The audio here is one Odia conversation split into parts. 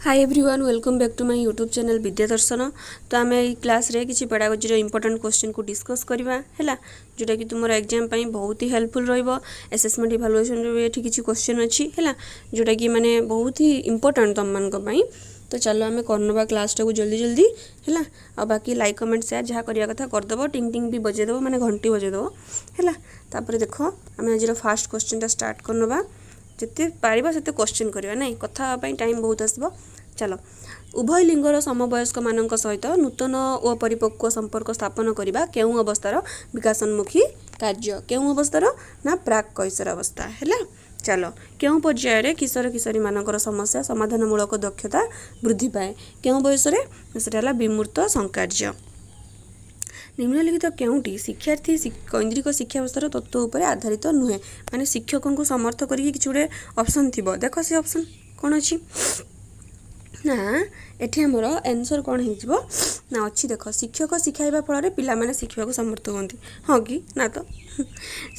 Hi everyone, welcome back to my YouTube channel ବିଦ୍ୟା ଦର୍ଶନ। ତ ଆମେ ଏଇ କ୍ଲାସ୍ରେ କିଛି ପେଡ଼ାଗୋଜିର ଇମ୍ପୋର୍ଟାଣ୍ଟ କ୍ୱେଶ୍ଚିନ୍କୁ ଡିସ୍କସ୍ କରିବା, ହେଲା, ଯେଉଁଟାକି ତୁମର ଏକ୍ଜାମ୍ ପାଇଁ ବହୁତ ହି ହେଲ୍ପଫୁଲ୍ ରହିବ। ଆସେସମେଣ୍ଟ ଇଭାଲୁଏସନ୍ରେ ବି ଏଠି କିଛି କ୍ୱେଶ୍ଚିନ୍ ଅଛି, ହେଲା, ଯେଉଁଟାକି ମାନେ ବହୁତ ହି ଇମ୍ପୋର୍ଟାଣ୍ଟ ତୁମମାନଙ୍କ ପାଇଁ। ତ ଚାଲ, ଆମେ କରିନେବା କ୍ଲାସ୍ଟାକୁ ଜଲ୍ଦି ଜଲ୍ଦି, ହେଲା। ଆଉ ବାକି ଲାଇକ୍, କମେଣ୍ଟ, ସେୟାର ଯାହା କରିବା କଥା କରିଦେବ, ଟିଙ୍ଗ ଟିଙ୍ଗ ବି ବଜେଇଦେବ, ମାନେ ଘଣ୍ଟି ବଜେଇଦେବ, ହେଲା। ତାପରେ ଦେଖ, ଆମେ ଆଜିର ଫାର୍ଷ୍ଟ କ୍ୱେଶ୍ଚିନ୍ଟା ଷ୍ଟାର୍ଟ କରିନେବା। ଯେତେ ପାରିବା ସେତେ କ୍ୱେଶ୍ଚିନ୍ କରିବା, ନାଇଁ କଥା ହେବା ପାଇଁ ଟାଇମ୍ ବହୁତ ଆସିବ। ଚାଲ। ଉଭୟ ଲିଙ୍ଗର ସମବୟସ୍କମାନଙ୍କ ସହିତ ନୂତନ ଓ ପରିପକ୍ୱ ସମ୍ପର୍କ ସ୍ଥାପନ କରିବା କେଉଁ ଅବସ୍ଥାର ବିକାଶୋନ୍ମୁଖୀ କାର୍ଯ୍ୟ? କେଉଁ ଅବସ୍ଥାର ନା ପ୍ରାକ୍ କୈଶୋର ଅବସ୍ଥା, ହେଲା। ଚାଲ, କେଉଁ ପର୍ଯ୍ୟାୟରେ କିଶୋର କିଶୋରୀମାନଙ୍କର ସମସ୍ୟା ସମାଧାନମୂଳକ ଦକ୍ଷତା ବୃଦ୍ଧି ପାଏ? କେଉଁ ବୟସରେ? ସେଟା ହେଲା ବିମୂର୍ତ୍ତ ସଂକାର୍ଯ୍ୟ। ନିମ୍ନଲିଖିତ କେଉଁଟି ଶିକ୍ଷାର୍ଥୀ କୈନ୍ଦ୍ରିକ ଶିକ୍ଷା ବ୍ୟବସ୍ଥାର ତତ୍ତ୍ୱ ଉପରେ ଆଧାରିତ ନୁହେଁ? ମାନେ ଶିକ୍ଷକଙ୍କୁ ସମର୍ଥ କରିକି କିଛି ଗୋଟେ ଅପସନ୍ ଥିବ। ଦେଖ, ସେ ଅପସନ୍ କ'ଣ ଅଛି ନା ଏଠି ଆମର ଆନ୍ସର୍ କ'ଣ ହେଇଯିବ ନା ଅଛି, ଦେଖ, ଶିକ୍ଷକ ଶିଖାଇବା ଫଳରେ ପିଲାମାନେ ଶିଖିବାକୁ ସମର୍ଥ ହୁଅନ୍ତି, ହଁ କି ନା? ତ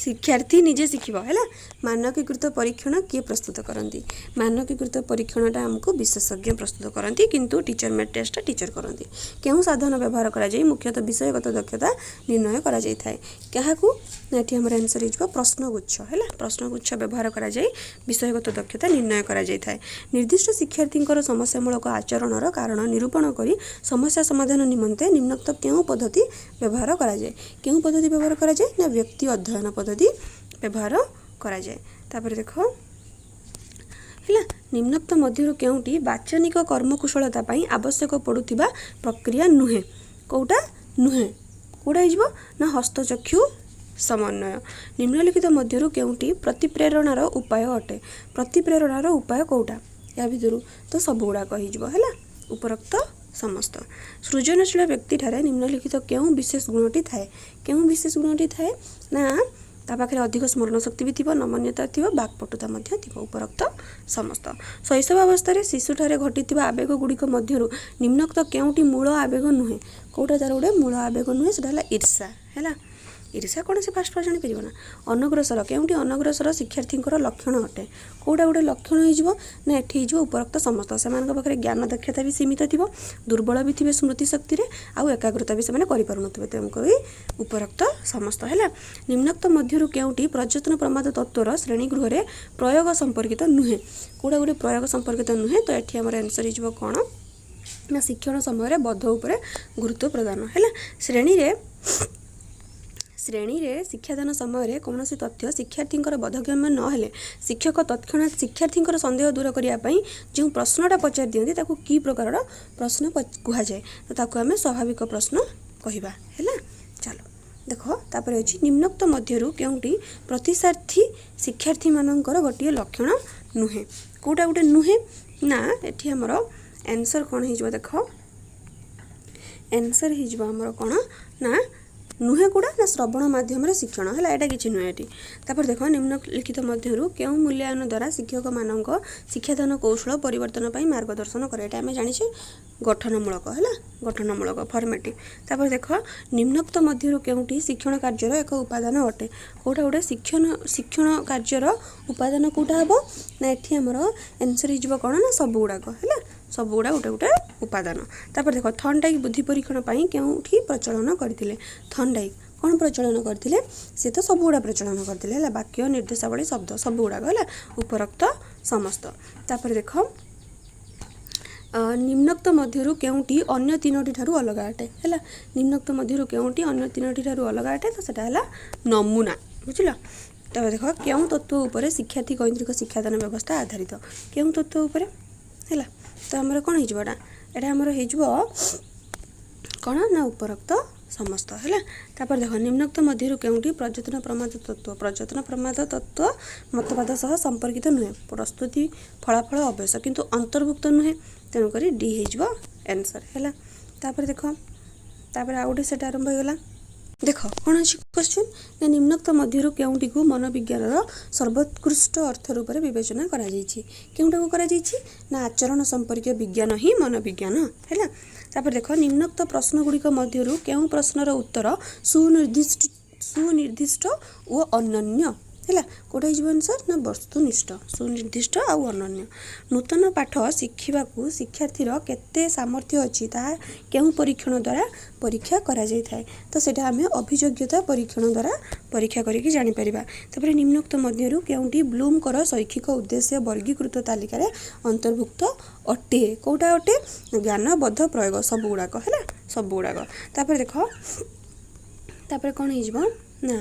ଶିକ୍ଷାର୍ଥୀ ନିଜେ ଶିଖିବ, ହେଲା। ମାନକୀକୃତ ପରୀକ୍ଷଣ କିଏ ପ୍ରସ୍ତୁତ କରନ୍ତି? ମାନକୀକୃତ ପରୀକ୍ଷଣଟା ଆମକୁ ବିଶେଷଜ୍ଞ ପ୍ରସ୍ତୁତ କରନ୍ତି, କିନ୍ତୁ ଟିଚର ମେଡ୍ ଟେଷ୍ଟଟା ଟିଚର କରନ୍ତି। କେଉଁ ସାଧନ ବ୍ୟବହାର କରାଯାଇ ମୁଖ୍ୟତଃ ବିଷୟଗତ ଦକ୍ଷତା ନିର୍ଣ୍ଣୟ କରାଯାଇଥାଏ? କାହାକୁ ନା ଏଠି ଆମର ଆନ୍ସର୍ ହେଇଯିବ ପ୍ରଶ୍ନଗୁଚ୍ଛ, ହେଲା। ପ୍ରଶ୍ନଗୁଚ୍ଛ ବ୍ୟବହାର କରାଯାଇ ବିଷୟଗତ ଦକ୍ଷତା ନିର୍ଣ୍ଣୟ କରାଯାଇଥାଏ। ନିର୍ଦ୍ଦିଷ୍ଟ ଶିକ୍ଷାର୍ଥୀଙ୍କର ସମସ୍ୟାମୂଳକ ଆଚରଣର କାରଣ ନିରୂପଣ କରି ସମସ୍ୟା ସମାଧାନ ନିମନ୍ତେ ନିମ୍ନୋକ୍ତ କେଉଁ ପଦ୍ଧତି ବ୍ୟବହାର କରାଯାଏ? କେଉଁ ପଦ୍ଧତି ବ୍ୟବହାର କରାଯାଏ ନା ବ୍ୟକ୍ତି ଅଧ୍ୟୟନ ପଦ୍ଧତି ବ୍ୟବହାର କରାଯାଏ। ତାପରେ ଦେଖ, ହେଲା, ନିମ୍ନୋକ୍ତ ମଧ୍ୟରୁ କେଉଁଟି ବାଚନିକ କର୍ମକୁଶଳତା ପାଇଁ ଆବଶ୍ୟକ ପଡ଼ୁଥିବା ପ୍ରକ୍ରିୟା ନୁହେଁ? କେଉଁଟା ନୁହେଁ? କେଉଁଟା ହେଇଯିବ ନା ହସ୍ତଚକ୍ଷୁ ସମନ୍ୱୟ। ନିମ୍ନଲିଖିତ ମଧ୍ୟରୁ କେଉଁଟି ପ୍ରତିପ୍ରେରଣାର ଉପାୟ ଅଟେ? ପ୍ରତିପ୍ରେରଣାର ଉପାୟ କେଉଁଟା ୟା ଭିତରୁ? ତ ସବୁଗୁଡ଼ାକ ହେଇଯିବ, ହେଲା, ଉପରୋକ୍ତ ସମସ୍ତ। ସୃଜନଶୀଳ ବ୍ୟକ୍ତିଠାରେ ନିମ୍ନଲିଖିତ କେଉଁ ବିଶେଷ ଗୁଣଟି ଥାଏ? କେଉଁ ବିଶେଷ ଗୁଣଟି ଥାଏ ନା ତା ପାଖରେ ଅଧିକ ସ୍ମରଣ ଶକ୍ତି ବି ଥିବ, ନମନୀୟତା ଥିବ, ବାକ୍ପଟୁତା ମଧ୍ୟ ଥିବ, ଉପରୋକ୍ତ ସମସ୍ତ। ଶୈଶବାବସ୍ଥାରେ ଶିଶୁଠାରେ ଘଟିଥିବା ଆବେଗ ଗୁଡ଼ିକ ମଧ୍ୟରୁ ନିମ୍ନୋକ୍ତ କେଉଁଟି ମୂଳ ଆବେଗ ନୁହେଁ? କେଉଁଟା ତାର ଗୋଟେ ମୂଳ ଆବେଗ ନୁହେଁ? ସେଟା ହେଲା ଈର୍ଷା, ହେଲା। ଈର୍ଷା କ'ଣ ସେ ଫାଷ୍ଟ ଫାଷ୍ଟ ଜାଣିପାରିବ ନା? ଅନଗ୍ରସର, କେଉଁଟି ଅନଗ୍ରସର ଶିକ୍ଷାର୍ଥୀଙ୍କର ଲକ୍ଷଣ ଅଟେ? କେଉଁଟା ଗୋଟେ ଲକ୍ଷଣ ହେଇଯିବ ନା ଏଠି ହେଇଯିବ ଉପରୋକ୍ତ ସମସ୍ତ। ସେମାନଙ୍କ ପାଖରେ ଜ୍ଞାନ ଦକ୍ଷତା ବି ସୀମିତ ଥିବ, ଦୁର୍ବଳ ବି ଥିବେ ସ୍ମୃତି ଶକ୍ତିରେ, ଆଉ ଏକାଗ୍ରତା ବି ସେମାନେ କରିପାରୁନଥିବେ। ତେଣୁକରି ଉପରୋକ୍ତ ସମସ୍ତ, ହେଲା। ନିମ୍ନୋକ୍ତ ମଧ୍ୟରୁ କେଉଁଟି ପ୍ରଯତ୍ନ ପ୍ରମାଦ ତତ୍ତ୍ୱର ଶ୍ରେଣୀଗୃହରେ ପ୍ରୟୋଗ ସମ୍ପର୍କିତ ନୁହେଁ? କେଉଁଟା ଗୋଟେ ପ୍ରୟୋଗ ସମ୍ପର୍କିତ ନୁହେଁ? ତ ଏଠି ଆମର ଆନ୍ସର୍ ହେଇଯିବ କ'ଣ ନା ଶିକ୍ଷଣ ସମୟରେ ବୋଧ ଉପରେ ଗୁରୁତ୍ୱ ପ୍ରଦାନ, ହେଲା। ଶ୍ରେଣୀରେ ଶିକ୍ଷାଦାନ ସମୟରେ କୌଣସି ତଥ୍ୟ ଶିକ୍ଷାର୍ଥୀଙ୍କର ବୋଧଗମ୍ୟ ନହେଲେ ଶିକ୍ଷକ ତତ୍କ୍ଷଣାତ୍ ଶିକ୍ଷାର୍ଥୀଙ୍କର ସନ୍ଦେହ ଦୂର କରିବା ପାଇଁ ଯେଉଁ ପ୍ରଶ୍ନଟା ପଚାରି ଦିଅନ୍ତି, ତାକୁ କି ପ୍ରକାରର ପ୍ରଶ୍ନ କୁହାଯାଏ? ତ ତାକୁ ଆମେ ସ୍ୱାଭାବିକ ପ୍ରଶ୍ନ କହିବା, ହେଲା। ଚାଲ ଦେଖ, ତାପରେ ଅଛି, ନିମ୍ନୋକ୍ତ ମଧ୍ୟରୁ କେଉଁଟି ପ୍ରତିଶାର୍ଥୀ ଶିକ୍ଷାର୍ଥୀମାନଙ୍କର ଗୋଟିଏ ଲକ୍ଷଣ ନୁହେଁ? କେଉଁଟା ଗୋଟେ ନୁହେଁ ନା ଏଠି ଆମର ଆନ୍ସର୍ କ'ଣ ହେଇଯିବ? ଦେଖ, ଆନ୍ସର୍ ହେଇଯିବ ଆମର କ'ଣ ନା ନୁହେଁ କେଉଁଟା ନା ଶ୍ରବଣ ମାଧ୍ୟମରେ ଶିକ୍ଷଣ, ହେଲା। ଏଇଟା କିଛି ନୁହେଁ ଏଠି। ତାପରେ ଦେଖ, ନିମ୍ନଲିଖିତ ମଧ୍ୟରୁ କେଉଁ ମୂଲ୍ୟାୟନ ଦ୍ୱାରା ଶିକ୍ଷକମାନଙ୍କ ଶିକ୍ଷାଦାନ କୌଶଳ ପରିବର୍ତ୍ତନ ପାଇଁ ମାର୍ଗଦର୍ଶନ କରେ? ଏଇଟା ଆମେ ଜାଣିଛେ, ଗଠନମୂଳକ, ହେଲା, ଗଠନମୂଳକ, ଫର୍ମେଟିଭ୍। ତାପରେ ଦେଖ, ନିମ୍ନୋକ୍ତ ମଧ୍ୟରୁ କେଉଁଟି ଶିକ୍ଷଣ କାର୍ଯ୍ୟର ଏକ ଉପାଦାନ ଅଟେ? କେଉଁଟା ଗୋଟେ ଶିକ୍ଷଣ କାର୍ଯ୍ୟର ଉପାଦାନ କେଉଁଟା ହେବ ନା ଏଠି ଆମର ଆନ୍ସର୍ ହେଇଯିବ କ'ଣ ନା ସବୁଗୁଡ଼ାକ, ହେଲା। ସବୁଗୁଡ଼ା ଗୋଟେ ଗୋଟେ ଉପାଦାନ। ତାପରେ ଦେଖ, ଥର୍ଣ୍ଡାଇକ୍ ବୁଦ୍ଧି ପରୀକ୍ଷଣ ପାଇଁ କେଉଁଠି ପ୍ରଚଳନ କରିଥିଲେ? ଥର୍ଣ୍ଡାଇକ୍ କ'ଣ ପ୍ରଚଳନ କରିଥିଲେ? ସେ ତ ସବୁଗୁଡ଼ା ପ୍ରଚଳନ କରିଥିଲେ, ହେଲା, ବାକ୍ୟ, ନିର୍ଦ୍ଦେଶାବଳୀ, ଶବ୍ଦ, ସବୁଗୁଡ଼ାକ, ହେଲା, ଉପରୋକ୍ତ ସମସ୍ତ। ତାପରେ ଦେଖ, ନିମ୍ନୋକ୍ତ ମଧ୍ୟରୁ କେଉଁଟି ଅନ୍ୟ ତିନୋଟି ଠାରୁ ଅଲଗା ଅଟେ? ହେଲା, ନିମ୍ନୋକ୍ତ ମଧ୍ୟରୁ କେଉଁଟି ଅନ୍ୟ ତିନୋଟି ଠାରୁ ଅଲଗା ଅଟେ? ତ ସେଟା ହେଲା ନମୁନା, ବୁଝିଲ? ତାପରେ ଦେଖ, କେଉଁ ତତ୍ତ୍ୱ ଉପରେ ଶିକ୍ଷାର୍ଥୀ କୈନ୍ଦ୍ରିକ ଶିକ୍ଷାଦାନ ବ୍ୟବସ୍ଥା ଆଧାରିତ? କେଉଁ ତତ୍ତ୍ୱ ଉପରେ, ହେଲା? ତ ଆମର କ'ଣ ହେଇଯିବ ଏଇଟା? ଏଇଟା ଆମର ହେଇଯିବ କ'ଣ ନା ଉପରୋକ୍ତ ସମସ୍ତ, ହେଲା। ତାପରେ ଦେଖ, ନିମ୍ନୋକ୍ତ ମଧ୍ୟରୁ କେଉଁଟି ପ୍ରଯତ୍ନ ପ୍ରମାଦ ତତ୍ତ୍ୱ ମତବାଦ ସହ ସମ୍ପର୍କିତ ନୁହେଁ? ପ୍ରସ୍ତୁତି, ଫଳାଫଳ, ଅଭ୍ୟାସ, କିନ୍ତୁ ଅନ୍ତର୍ଭୁକ୍ତ ନୁହେଁ, ତେଣୁକରି ଡି ହେଇଯିବ ଆନ୍ସର୍, ହେଲା। ତାପରେ ଦେଖ, ତାପରେ ଆଉ ଗୋଟେ ସେଟ୍ ଆରମ୍ଭ ହେଇଗଲା। ଦେଖ, କ'ଣ ଅଛି କ୍ୱେଶ୍ଚିନ୍ ନା ନିମ୍ନୋକ୍ତ ମଧ୍ୟରୁ କେଉଁଟିକୁ ମନୋବିଜ୍ଞାନର ସର୍ବୋତ୍କୃଷ୍ଟ ଅର୍ଥ ରୂପରେ ବିବେଚନା କରାଯାଇଛି? କେଉଁଟାକୁ କରାଯାଇଛି ନା ଆଚରଣ ସମ୍ପର୍କୀୟ ବିଜ୍ଞାନ ହିଁ ମନୋବିଜ୍ଞାନ, ହେଲା। ତାପରେ ଦେଖ, ନିମ୍ନୋକ୍ତ ପ୍ରଶ୍ନଗୁଡ଼ିକ ମଧ୍ୟରୁ କେଉଁ ପ୍ରଶ୍ନର ଉତ୍ତର ସୁନିର୍ଦ୍ଦିଷ୍ଟ ଓ ଅନନ୍ୟ? ହେଲା। କେଉଁଟା ହେଇଯିବ ଆନ୍ସର୍ ନା ବସ୍ତୁନିଷ୍ଠ, ସୁନିର୍ଦ୍ଦିଷ୍ଟ ଆଉ ଅନନ୍ୟ। ନୂତନ ପାଠ ଶିଖିବାକୁ ଶିକ୍ଷାର୍ଥୀର କେତେ ସାମର୍ଥ୍ୟ ଅଛି, ତାହା କେଉଁ ପରୀକ୍ଷଣ ଦ୍ୱାରା ପରୀକ୍ଷା କରାଯାଇଥାଏ? ତ ସେଇଟା ଆମେ ଅଭିଯୋଗ୍ୟତା ପରୀକ୍ଷଣ ଦ୍ୱାରା ପରୀକ୍ଷା କରିକି ଜାଣିପାରିବା। ତାପରେ ନିମ୍ନୋକ୍ତ ମଧ୍ୟରୁ କେଉଁଟି ବ୍ଲୁମଙ୍କର ଶୈକ୍ଷିକ ଉଦ୍ଦେଶ୍ୟ ବର୍ଗୀକୃତ ତାଲିକାରେ ଅନ୍ତର୍ଭୁକ୍ତ ଅଟେ? କେଉଁଟା ଅଟେ? ଜ୍ଞାନବୋଧ ପ୍ରୟୋଗ, ସବୁଗୁଡ଼ାକ ହେଲା, ସବୁଗୁଡ଼ାକ। ତାପରେ ଦେଖ, ତାପରେ କ'ଣ ହେଇଯିବ ନା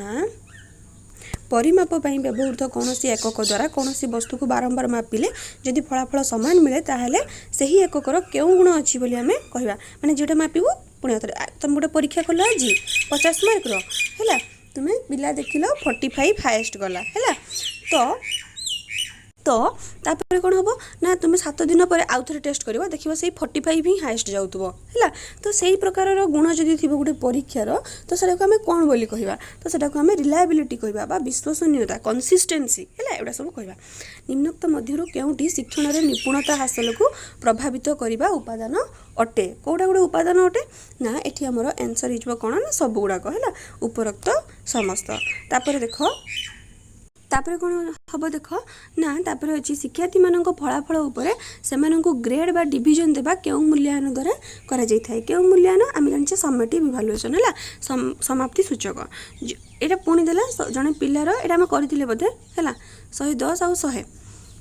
ପରିମାପ ପାଇଁ ବ୍ୟବହୃତ କୌଣସି ଏକକ ଦ୍ୱାରା କୌଣସି ବସ୍ତୁକୁ ବାରମ୍ବାର ମାପିଲେ ଯଦି ଫଳାଫଳ ସମାନ ମିଳେ, ତାହେଲେ ସେହି ଏକକର କେଉଁ ଗୁଣ ଅଛି ବୋଲି ଆମେ କହିବା? ମାନେ ଯେଉଁଟା ମାପିବୁ ପୁଣି ଆଉଥରେ, ତୁମେ ଗୋଟେ ପରୀକ୍ଷା କଲ ଆଜି 50 ମାର୍କର, ହେଲା, ତୁମେ ପିଲା ଦେଖିଲ 45 ହାଏଷ୍ଟ ଗଲା, ହେଲା, ତ ତାପରେ କ'ଣ ହେବ ନା ତୁମେ 7 ଦିନ ପରେ ଆଉ ଥରେ ଟେଷ୍ଟ କରିବ, ଦେଖିବ ସେଇ 45 ହିଁ ହାଏଷ୍ଟ ଯାଉଥିବ, ହେଲା। ତ ସେଇ ପ୍ରକାରର ଗୁଣ ଯଦି ଥିବ ଗୋଟେ ପରୀକ୍ଷାର, ତ ସେଟାକୁ ଆମେ କ'ଣ ବୋଲି କହିବା? ତ ସେଟାକୁ ଆମେ ରିଲାଏବିଲିଟି କହିବା ବା ବିଶ୍ୱସନୀୟତା, କନସିଷ୍ଟେନ୍ସି, ହେଲା, ଏଗୁଡ଼ା ସବୁ କହିବା। ନିମ୍ନୋକ୍ତ ମଧ୍ୟରୁ କେଉଁଟି ଶିକ୍ଷଣରେ ନିପୁଣତା ହାସଲକୁ ପ୍ରଭାବିତ କରିବା ଉପାଦାନ ଅଟେ? କେଉଁଟା ଗୋଟେ ଉପାଦାନ ଅଟେ ନା ଏଠି ଆମର ଆନ୍ସର୍ ହେଇଯିବ କ'ଣ ନା ସବୁ ଗୁଡ଼ାକ, ହେଲା, ଉପରୋକ୍ତ ସମସ୍ତ। ତାପରେ ଦେଖ, ତାପରେ କ'ଣ ହେବ ଦେଖ ନା ତାପରେ ଅଛି ଶିକ୍ଷାର୍ଥୀମାନଙ୍କ ଫଳାଫଳ ଉପରେ ସେମାନଙ୍କୁ ଗ୍ରେଡ୍ ବା ଡିଭିଜନ୍ ଦେବା କେଉଁ ମୂଲ୍ୟାୟନ ଦ୍ୱାରା କରାଯାଇଥାଏ? କେଉଁ ମୂଲ୍ୟାୟନ? ଆମେ ଜାଣିଛେ ସମେଟିଭ୍ ଇଭାଲୁଏସନ୍, ହେଲା, ସମାପ୍ତି ସୂଚକ। ଏଇଟା ପୁଣି ଦେଲା ଜଣେ ପିଲାର, ଏଇଟା ଆମେ କରିଥିଲେ ବୋଧେ, ହେଲା, 110 ଆଉ 100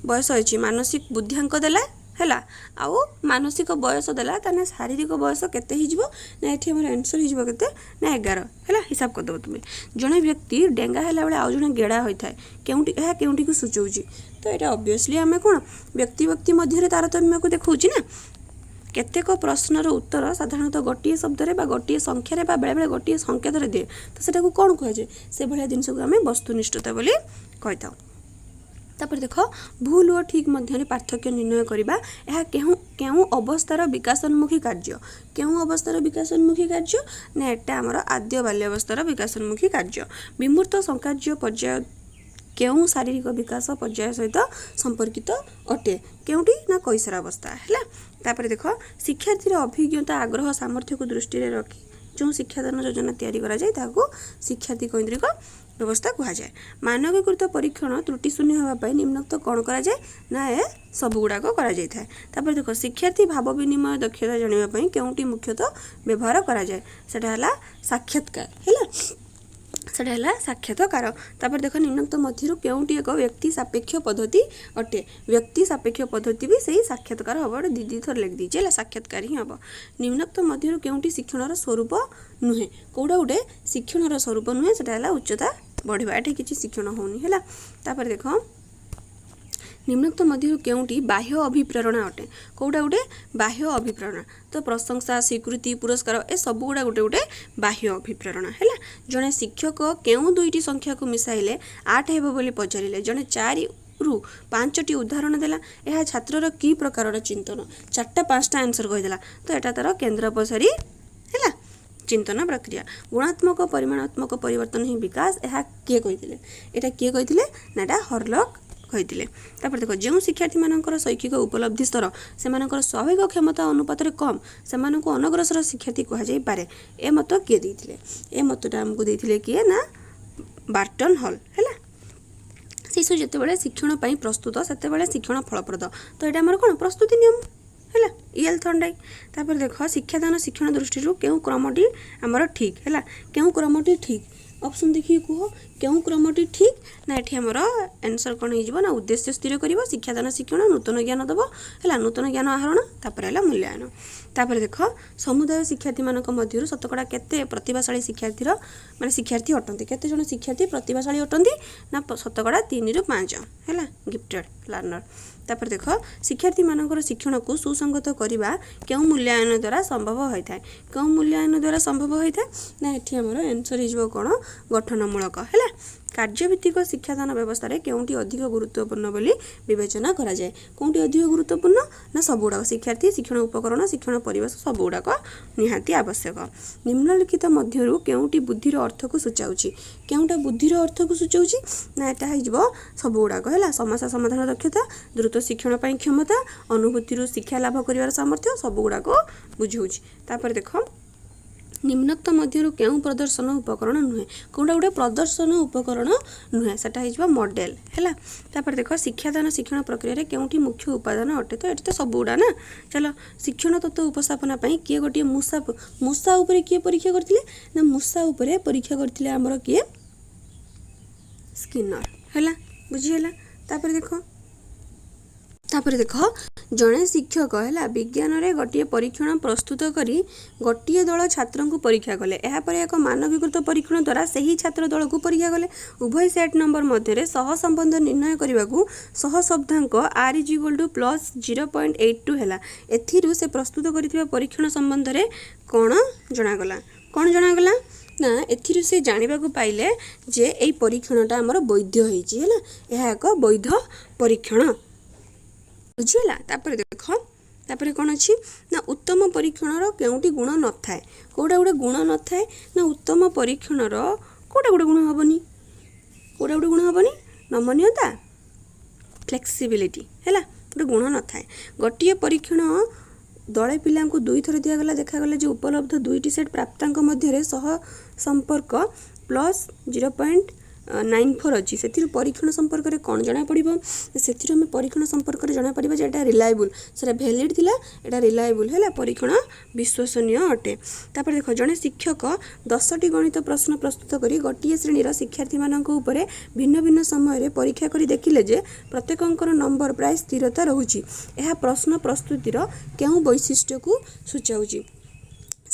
ବୟସ ଅଛି, ମାନସିକ ବୁଦ୍ଧିଆଙ୍କ ଦେଲା, ହେଲା, ଆଉ ମାନସିକ ବୟସ ଦେଲା, ତାହେଲେ ଶାରୀରିକ ବୟସ କେତେ ହେଇଯିବ ନା ଏଠି ଆମର ଆନ୍ସର୍ ହେଇଯିବ କେତେ ନା 11, ହେଲା। ହିସାବ କରିଦେବ ତୁମେ। ଜଣେ ବ୍ୟକ୍ତି ଡେଙ୍ଗା ହେଲା ବେଳେ ଆଉ ଜଣେ ଗେଡ଼ା ହୋଇଥାଏ, କେଉଁଠି ଏହା କେଉଁଠିକୁ ସୂଚାଉଛି? ତ ଏଇଟା ଅବଭିୟସଲି ଆମେ କ'ଣ ବ୍ୟକ୍ତି ବ୍ୟକ୍ତି ମଧ୍ୟରେ ତାରତମ୍ୟକୁ ଦେଖାଉଛି ନା। କେତେକ ପ୍ରଶ୍ନର ଉତ୍ତର ସାଧାରଣତଃ ଗୋଟିଏ ଶବ୍ଦରେ ବା ଗୋଟିଏ ସଂଖ୍ୟାରେ ବା ବେଳେବେଳେ ଗୋଟିଏ ସଂକେତରେ ଦିଏ, ତ ସେଟାକୁ କ'ଣ କୁହାଯାଏ? ସେଭଳିଆ ଜିନିଷକୁ ଆମେ ବସ୍ତୁନିଷ୍ଠତା ବୋଲି କହିଥାଉ। ତାପରେ ଦେଖ, ଭୁଲ ଓ ଠିକ୍ ମଧ୍ୟରେ ପାର୍ଥକ୍ୟ ନିର୍ଣ୍ଣୟ କରିବା ଏହା କେଉଁ କେଉଁ ଅବସ୍ଥାର ବିକାଶୋନ୍ମୁଖୀ କାର୍ଯ୍ୟ? କେଉଁ ଅବସ୍ଥାର ବିକାଶୋନ୍ମୁଖୀ କାର୍ଯ୍ୟ ନା ଏଟା ଆମର ଆଦ୍ୟ ବାଲ୍ୟାବସ୍ଥାର ବିକାଶୋନ୍ମୁଖୀ କାର୍ଯ୍ୟ। ବିମୂର୍ତ୍ତ ସଂକାର୍ଯ୍ୟ ପର୍ଯ୍ୟାୟ କେଉଁ ଶାରୀରିକ ବିକାଶ ପର୍ଯ୍ୟାୟ ସହିତ ସମ୍ପର୍କିତ ଅଟେ? କେଉଁଟି ନା କୈଶୋରାବସ୍ଥା, ହେଲା। ତାପରେ ଦେଖ, ଶିକ୍ଷାର୍ଥୀର ଅଭିଜ୍ଞତା, ଆଗ୍ରହ, ସାମର୍ଥ୍ୟକୁ ଦୃଷ୍ଟିରେ ରଖି ଯେଉଁ ଶିକ୍ଷାଦାନ ଯୋଜନା ତିଆରି କରାଯାଏ, ତାହାକୁ ଶିକ୍ଷାର୍ଥୀ କୈନ୍ଦ୍ରିକ ବ୍ୟବସ୍ଥା କୁହାଯାଏ। ମାନକୀକୃତ ପରୀକ୍ଷଣ ତ୍ରୁଟି ଶୂନ୍ୟ ହେବା ପାଇଁ ନିମ୍ନୋକ୍ତ କ'ଣ କରାଯାଏ ନା ଏ ସବୁଗୁଡ଼ାକ କରାଯାଇଥାଏ। ତାପରେ ଦେଖ, ଶିକ୍ଷାର୍ଥୀ ଭାବ ବିନିମୟ ଦକ୍ଷତା ଜାଣିବା ପାଇଁ କେଉଁଟି ମୁଖ୍ୟତଃ ବ୍ୟବହାର କରାଯାଏ? ସେଟା ହେଲା ସାକ୍ଷାତକାର, ହେଲା, ସେଟା ହେଲା ସାକ୍ଷାତକାର। ତାପରେ ଦେଖ, ନିମ୍ନୋକ୍ତ ମଧ୍ୟରୁ କେଉଁଟି ଏକ ବ୍ୟକ୍ତି ସାପେକ୍ଷ ପଦ୍ଧତି ଅଟେ? ବ୍ୟକ୍ତି ସାପେକ୍ଷ ପଦ୍ଧତି ବି ସେଇ ସାକ୍ଷାତକାର ହେବ। ଗୋଟେ ଦୁଇ ଦୁଇ ଥର ଲେଖିଦେଇଛି, ହେଲା, ସାକ୍ଷାତକାର ହିଁ ହେବ। ନିମ୍ନୋକ୍ତ ମଧ୍ୟରୁ କେଉଁଟି ଶିକ୍ଷଣର ସ୍ୱରୂପ ନୁହେଁ? କେଉଁଟା ଗୋଟେ ଶିକ୍ଷଣର ସ୍ୱରୂପ ନୁହେଁ? ସେଟା ହେଲା ଉଚ୍ଚତା ବଢ଼ିବା, ଏଠି କିଛି ଶିକ୍ଷଣ ହେଉନି, ହେଲା। ତାପରେ ଦେଖ, ନିମ୍ନୋକ୍ତ ମଧ୍ୟରୁ କେଉଁଟି ବାହ୍ୟ ଅଭିପ୍ରେରଣା ଅଟେ? କେଉଁଟା ଗୋଟେ ବାହ୍ୟ ଅଭିପ୍ରେରଣା? ତ ପ୍ରଶଂସା, ସ୍ୱୀକୃତି, ପୁରସ୍କାର, ଏ ସବୁଗୁଡ଼ା ଗୋଟେ ଗୋଟେ ବାହ୍ୟ ଅଭିପ୍ରେରଣା, ହେଲା। ଜଣେ ଶିକ୍ଷକ କେଉଁ ଦୁଇଟି ସଂଖ୍ୟାକୁ ମିଶାଇଲେ 8 ହେବ ବୋଲି ପଚାରିଲେ ଜଣେ ଚାରିରୁ ପାଞ୍ଚଟି ଉଦାହରଣ ଦେଲା, ଏହା ଛାତ୍ରର କି ପ୍ରକାରର ଚିନ୍ତନ? ଚାରିଟା ପାଞ୍ଚଟା ଆନ୍ସର୍ କହିଦେଲା, ତ ଏଟା ତାର କେନ୍ଦ୍ରାପସାରୀ, ହେଲା, ଚିନ୍ତନ ପ୍ରକ୍ରିୟା। ଗୁଣାତ୍ମକ ପରିମାଣାତ୍ମକ ପରିବର୍ତ୍ତନ ହିଁ ବିକାଶ, ଏହା କିଏ କହିଥିଲେ? ଏଇଟା କିଏ କହିଥିଲେ ନା ଏଟା ହରଲକ୍ କହିଥିଲେ। ତାପରେ ଦେଖ, ଯେଉଁ ଶିକ୍ଷାର୍ଥୀମାନଙ୍କର ଶୈକ୍ଷିକ ଉପଲବ୍ଧି ସ୍ତର ସେମାନଙ୍କର ସ୍ୱାଭାବିକ କ୍ଷମତା ଅନୁପାତରେ କମ୍, ସେମାନଙ୍କୁ ଅନଗ୍ରସର ଶିକ୍ଷାର୍ଥୀ କୁହାଯାଇପାରେ, ଏ ମତ କିଏ ଦେଇଥିଲେ? ଏ ମତଟା ଆମକୁ ଦେଇଥିଲେ କିଏ ନା ବାର୍ଟନ୍ ହଲ୍, ହେଲା। ଶିଶୁ ଯେତେବେଳେ ଶିକ୍ଷଣ ପାଇଁ ପ୍ରସ୍ତୁତ, ସେତେବେଳେ ଶିକ୍ଷଣ ଫଳପ୍ରଦ, ତ ଏଇଟା ଆମର କ'ଣ ପ୍ରସ୍ତୁତି ନିୟମ, ହେଲା, ଇଏଲ୍ ଥର୍ଣ୍ଡାଇକ୍। ତାପରେ ଦେଖ, ଶିକ୍ଷାଦାନ ଶିକ୍ଷଣ ଦୃଷ୍ଟିରୁ କେଉଁ କ୍ରମଟି ଆମର ଠିକ୍? ହେଲା, କେଉଁ କ୍ରମଟି ଠିକ୍? ଅପସନ୍ ଦେଖିକି କୁହ କେଉଁ କ୍ରମଟି ଠିକ୍। ନା ଏଠି ଆମର ଆନ୍ସର୍ କ'ଣ ହେଇଯିବ ନା ଉଦ୍ଦେଶ୍ୟ ସ୍ଥିର କରିବ, ଶିକ୍ଷାଦାନ ଶିକ୍ଷଣ, ନୂତନ ଜ୍ଞାନ ଦେବ, ହେଲା, ନୂତନ ଜ୍ଞାନ ଆହରଣ, ତାପରେ ହେଲା ମୂଲ୍ୟାୟନ। ତାପରେ ଦେଖ, ସମୁଦାୟ ଶିକ୍ଷାର୍ଥୀମାନଙ୍କ ମଧ୍ୟରୁ ଶତକଡ଼ା କେତେ ପ୍ରତିଭାଶାଳୀ ଶିକ୍ଷାର୍ଥୀର ମାନେ ଶିକ୍ଷାର୍ଥୀ ଅଟନ୍ତି? କେତେ ଜଣ ଶିକ୍ଷାର୍ଥୀ ପ୍ରତିଭାଶାଳୀ ଅଟନ୍ତି ନା 3%ରୁ 5%, ହେଲା, ଗିଫ୍ଟେଡ୍ ଲର୍ଣ୍ଣର। ତାପରେ ଦେଖ, ଶିକ୍ଷାର୍ଥୀମାନଙ୍କର ଶିକ୍ଷଣକୁ ସୁସଙ୍ଗତ କରିବା କେଉଁ ମୂଲ୍ୟାୟନ ଦ୍ୱାରା ସମ୍ଭବ ହୋଇଥାଏ? କେଉଁ ମୂଲ୍ୟାୟନ ଦ୍ୱାରା ସମ୍ଭବ ହୋଇଥାଏ ନା ଏଠି ଆମର ଆନ୍ସର୍ ହେଇଯିବ କ'ଣ ଗଠନମୂଳକ, ହେଲା। କାର୍ଯ୍ୟଭିତ୍ତିକ ଶିକ୍ଷାଦାନ ବ୍ୟବସ୍ଥାରେ କେଉଁଟି ଅଧିକ ଗୁରୁତ୍ୱପୂର୍ଣ୍ଣ ବୋଲି ବିବେଚନା କରାଯାଏ? କେଉଁଟି ଅଧିକ ଗୁରୁତ୍ୱପୂର୍ଣ୍ଣ ନା ସବୁଗୁଡ଼ାକ, ଶିକ୍ଷାର୍ଥୀ, ଶିକ୍ଷଣ ଉପକରଣ, ଶିକ୍ଷଣ ପରିବେଶ, ସବୁଗୁଡ଼ାକ ନିହାତି ଆବଶ୍ୟକ। ନିମ୍ନଲିଖିତ ମଧ୍ୟରୁ କେଉଁଟି ବୁଦ୍ଧିର ଅର୍ଥକୁ ସୂଚାଉଛି? କେଉଁଟା ବୁଦ୍ଧିର ଅର୍ଥକୁ ସୂଚାଉଛି ନା ଏଟା ହେଇଯିବ ସବୁଗୁଡ଼ାକ, ହେଲା, ସମସ୍ୟା ସମାଧାନ ଦକ୍ଷତା, ଦ୍ରୁତ ଶିକ୍ଷଣ ପାଇଁ କ୍ଷମତା, ଅନୁଭୂତିରୁ ଶିକ୍ଷା ଲାଭ କରିବାର ସାମର୍ଥ୍ୟ, ସବୁଗୁଡ଼ାକ ବୁଝାଉଛି। ତାପରେ ଦେଖ, ନିମ୍ନୋକ୍ତ ମଧ୍ୟରୁ କେଉଁ ପ୍ରଦର୍ଶନ ଉପକରଣ ନୁହେଁ? କେଉଁଟା ଗୋଟେ ପ୍ରଦର୍ଶନ ଉପକରଣ ନୁହେଁ? ସେଟା ହେଇଯିବ ମଡେଲ। ହେଲା, ତାପରେ ଦେଖ, ଶିକ୍ଷାଦାନ ଶିକ୍ଷଣ ପ୍ରକ୍ରିୟାରେ କେଉଁଠି ମୁଖ୍ୟ ଉପାଦାନ ଅଟେ? ତ ଏଠି ତ ସବୁଗୁଡ଼ା ନା। ଚାଲ, ଶିକ୍ଷଣ ତତ୍ତ୍ୱ ଉପସ୍ଥାପନା ପାଇଁ କିଏ ଗୋଟିଏ ମୂଷା ଉପରେ କିଏ ପରୀକ୍ଷା କରିଥିଲେ? ନା, ମୂଷା ଉପରେ ପରୀକ୍ଷା କରିଥିଲେ ଆମର କିଏ? ସ୍କିନର। ହେଲା, ବୁଝିହେଲା? ତାପରେ ଦେଖ, ଜଣେ ଶିକ୍ଷକ, ହେଲା, ବିଜ୍ଞାନରେ ଗୋଟିଏ ପରୀକ୍ଷଣ ପ୍ରସ୍ତୁତ କରି ଗୋଟିଏ ଦଳ ଛାତ୍ରଙ୍କୁ ପରୀକ୍ଷା କଲେ। ଏହାପରେ ଏକ ମାନକୀକୃତ ପରୀକ୍ଷଣ ଦ୍ୱାରା ସେହି ଛାତ୍ର ଦଳକୁ ପରୀକ୍ଷା କଲେ। ଉଭୟ ସେଟ୍ ନମ୍ବର ମଧ୍ୟରେ ସହ ସମ୍ବନ୍ଧ ନିର୍ଣ୍ଣୟ କରିବାକୁ ସହ ଶବ୍ଦାଙ୍କ R is equal to +0.82 ହେଲା। ଏଥିରୁ ସେ ପ୍ରସ୍ତୁତ କରିଥିବା ପରୀକ୍ଷଣ ସମ୍ବନ୍ଧରେ କ'ଣ ଜଣାଗଲା? କ'ଣ ଜଣାଗଲା? ନା, ଏଥିରୁ ସେ ଜାଣିବାକୁ ପାଇଲେ ଯେ ଏଇ ପରୀକ୍ଷଣଟା ଆମର ବୈଧ ହେଇଛି। ହେଲା, ଏହା ଏକ ବୈଧ ପରୀକ୍ଷଣ। ବୁଝିହେଲା? ତାପରେ ଦେଖ, ତାପରେ କ'ଣ ଅଛି ନା, ଉତ୍ତମ ପରୀକ୍ଷଣର କେଉଁଟି ଗୁଣ ନଥାଏ? କେଉଁଟା ଗୋଟେ ଗୁଣ ନଥାଏ? ନା, ଉତ୍ତମ ପରୀକ୍ଷଣର କେଉଁଟା ଗୋଟେ ଗୁଣ ହେବନି? କେଉଁଟା ଗୋଟେ ଗୁଣ ହେବନି? ନମନୀୟତା, ଫ୍ଲେକ୍ସିବିଲିଟି। ହେଲା, ଗୋଟେ ଗୁଣ ନଥାଏ। ଗୋଟିଏ ପରୀକ୍ଷଣ ଦଳେ ପିଲାଙ୍କୁ ଦୁଇଥର ଦିଆଗଲା। ଦେଖାଗଲା ଯେ ଉପଲବ୍ଧ ଦୁଇଟି ସେଟ୍ ପ୍ରାପ୍ତାଙ୍କ ମଧ୍ୟରେ ସହ ସମ୍ପର୍କ +0.94 ଅଛି। ସେଥିରୁ ପରୀକ୍ଷଣ ସମ୍ପର୍କରେ କ'ଣ ଜଣାପଡ଼ିବ? ସେଥିରୁ ଆମେ ପରୀକ୍ଷଣ ସମ୍ପର୍କରେ ଜଣାପଡ଼ିବ ଯେ ଏଇଟା ରିଲାଏବୁଲ୍। ସେଟା ଭ୍ୟାଲିଡ଼ ଥିଲା, ଏଇଟା ରିଲାଏବୁଲ୍। ହେଲା, ପରୀକ୍ଷଣ ବିଶ୍ୱସନୀୟ ଅଟେ। ତାପରେ ଦେଖ, ଜଣେ ଶିକ୍ଷକ 10ଟି ଗଣିତ ପ୍ରଶ୍ନ ପ୍ରସ୍ତୁତ କରି ଗୋଟିଏ ଶ୍ରେଣୀର ଶିକ୍ଷାର୍ଥୀମାନଙ୍କ ଉପରେ ଭିନ୍ନ ଭିନ୍ନ ସମୟରେ ପରୀକ୍ଷା କରି ଦେଖିଲେ ଯେ ପ୍ରତ୍ୟେକଙ୍କର ନମ୍ବର ପ୍ରାୟ ସ୍ଥିରତା ରହୁଛି। ଏହା ପ୍ରଶ୍ନ ପ୍ରସ୍ତୁତିର କେଉଁ ବୈଶିଷ୍ଟ୍ୟକୁ ସୂଚାଉଛି?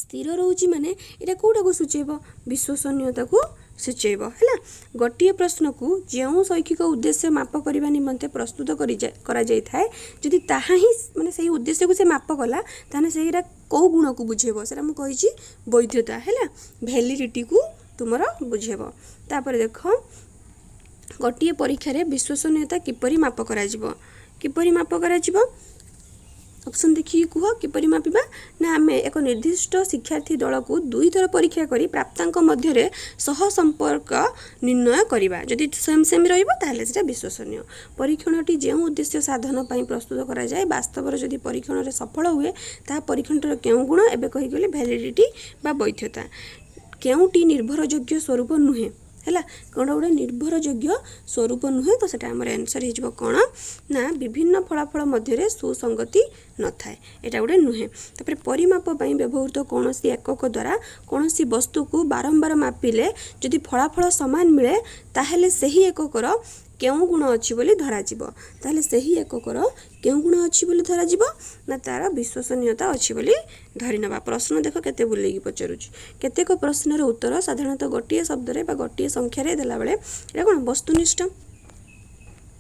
ସ୍ଥିର ରହୁଛି ମାନେ ଏଇଟା କେଉଁଟାକୁ ସୂଚେଇବ? ବିଶ୍ୱସନୀୟତାକୁ ସୂଚେଇବ। ହେଲା, ଗୋଟିଏ ପ୍ରଶ୍ନକୁ ଯେଉଁ ଶୈକ୍ଷିକ ଉଦ୍ଦେଶ୍ୟ ମାପ କରିବା ନିମନ୍ତେ ପ୍ରସ୍ତୁତ କରାଯାଇଥାଏ, ଯଦି ତାହା ହିଁ ମାନେ ସେଇ ଉଦ୍ଦେଶ୍ୟକୁ ସେ ମାପ କଲା, ତାହେଲେ ସେଇଟା କେଉଁ ଗୁଣକୁ ବୁଝେଇବ? ସେଇଟା ମୁଁ କହିଛି ବୈଧତା। ହେଲା, ଭ୍ୟାଲିଡ଼ିଟିକୁ ତୁମର ବୁଝେଇବ। ତାପରେ ଦେଖ, ଗୋଟିଏ ପରୀକ୍ଷାରେ ବିଶ୍ୱସନୀୟତା କିପରି ମାପ କରାଯିବ? କିପରି ମାପ କରାଯିବ? ଅପସନ୍ ଦେଖିକି କୁହ, କିପରି ମାପିବା? ନା, ଆମେ ଏକ ନିର୍ଦ୍ଦିଷ୍ଟ ଶିକ୍ଷାର୍ଥୀ ଦଳକୁ ଦୁଇଥର ପରୀକ୍ଷା କରି ପ୍ରାପ୍ତାଙ୍କ ମଧ୍ୟରେ ସହ ସମ୍ପର୍କ ନିର୍ଣ୍ଣୟ କରିବା। ଯଦି ସେମ୍ ସେମ୍ ରହିବ, ତାହେଲେ ସେଇଟା ବିଶ୍ୱସନୀୟ। ପରୀକ୍ଷଣଟି ଯେଉଁ ଉଦ୍ଦେଶ୍ୟ ସାଧନ ପାଇଁ ପ୍ରସ୍ତୁତ କରାଯାଏ, ବାସ୍ତବରେ ଯଦି ପରୀକ୍ଷଣରେ ସଫଳ ହୁଏ, ତାହା ପରୀକ୍ଷଣଟିର କେଉଁ ଗୁଣ? ଏବେ କହିଗଲି, ଭ୍ୟାଲିଡ଼ିଟି ବା ବୈଧତା। କେଉଁଟି ନିର୍ଭରଯୋଗ୍ୟ ସ୍ୱରୂପ ନୁହେଁ? ହେଲା, କ'ଣ ଗୋଟେ ନିର୍ଭରଯୋଗ୍ୟ ସ୍ୱରୂପ ନୁହେଁ? ତ ସେଟା ଆମର ଆନ୍ସର୍ ହେଇଯିବ କ'ଣ ନା, ବିଭିନ୍ନ ଫଳାଫଳ ମଧ୍ୟରେ ସୁସଙ୍ଗତି ନଥାଏ, ଏଇଟା ଗୋଟେ ନୁହେଁ। ତାପରେ, ପରିମାପ ପାଇଁ ବ୍ୟବହୃତ କୌଣସି ଏକକ ଦ୍ୱାରା କୌଣସି ବସ୍ତୁକୁ ବାରମ୍ବାର ମାପିଲେ ଯଦି ଫଳାଫଳ ସମାନ ମିଳେ, ତାହେଲେ ସେହି ଏକକର କେଉଁ ଗୁଣ ଅଛି ବୋଲି ଧରାଯିବ? ତାହେଲେ ସେହି ଏକକର କେଉଁ ଗୁଣ ଅଛି ବୋଲି ଧରାଯିବ? ନା, ତାର ବିଶ୍ୱସନୀୟତା ଅଛି ବୋଲି ଧରିନେବା। ପ୍ରଶ୍ନ ଦେଖ କେତେ ବୁଲେଇକି ପଚାରୁଛି। କେତେକ ପ୍ରଶ୍ନର ଉତ୍ତର ସାଧାରଣତଃ ଗୋଟିଏ ଶବ୍ଦରେ ବା ଗୋଟିଏ ସଂଖ୍ୟାରେ ଦେଲାବେଳେ ଏଇଟା କ'ଣ? ବସ୍ତୁନିଷ୍ଠ।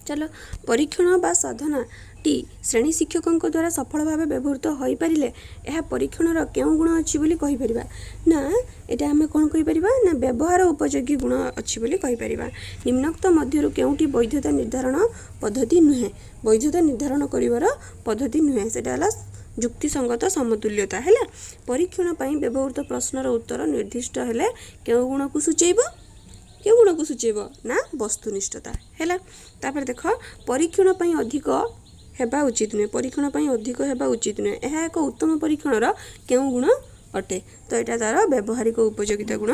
ଚାଲ, ପରୀକ୍ଷଣ ବା ସାଧନାଟି ଶ୍ରେଣୀ ଶିକ୍ଷକଙ୍କ ଦ୍ୱାରା ସଫଳ ଭାବେ ବ୍ୟବହୃତ ହୋଇପାରିଲେ ଏହା ପରୀକ୍ଷଣର କେଉଁ ଗୁଣ ଅଛି ବୋଲି କହିପାରିବା? ନା, ଏଇଟା ଆମେ କ'ଣ କହିପାରିବା? ନା, ବ୍ୟବହାର ଉପଯୋଗୀ ଗୁଣ ଅଛି ବୋଲି କହିପାରିବା। ନିମ୍ନୋକ୍ତ ମଧ୍ୟରୁ କେଉଁଟି ବୈଧତା ନିର୍ଦ୍ଧାରଣ ପଦ୍ଧତି ନୁହେଁ? ବୈଧତା ନିର୍ଦ୍ଧାରଣ କରିବାର ପଦ୍ଧତି ନୁହେଁ, ସେଇଟା ହେଲା ଯୁକ୍ତିସଙ୍ଗତ ସମତୁଲ୍ୟତା। ହେଲା, ପରୀକ୍ଷଣ ପାଇଁ ବ୍ୟବହୃତ ପ୍ରଶ୍ନର ଉତ୍ତର ନିର୍ଦ୍ଦିଷ୍ଟ ହେଲେ କେଉଁ ଗୁଣକୁ ସୂଚେଇବ? କେଉଁ ଗୁଣକୁ ସୂଚେଇବ? ନା, ବସ୍ତୁନିଷ୍ଠତା। ହେଲା, ତାପରେ ଦେଖ, ପରୀକ୍ଷଣ ପାଇଁ ଅଧିକ ହେବା ଉଚିତ ନୁହେଁ। ପରୀକ୍ଷଣ ପାଇଁ ଅଧିକ ହେବା ଉଚିତ ନୁହେଁ, ଏହା ଏକ ଉତ୍ତମ ପରୀକ୍ଷଣର କେଉଁ ଗୁଣ ଅଟେ? ତ ଏଇଟା ତାର ବ୍ୟବହାରିକ ଉପଯୋଗିତା ଗୁଣ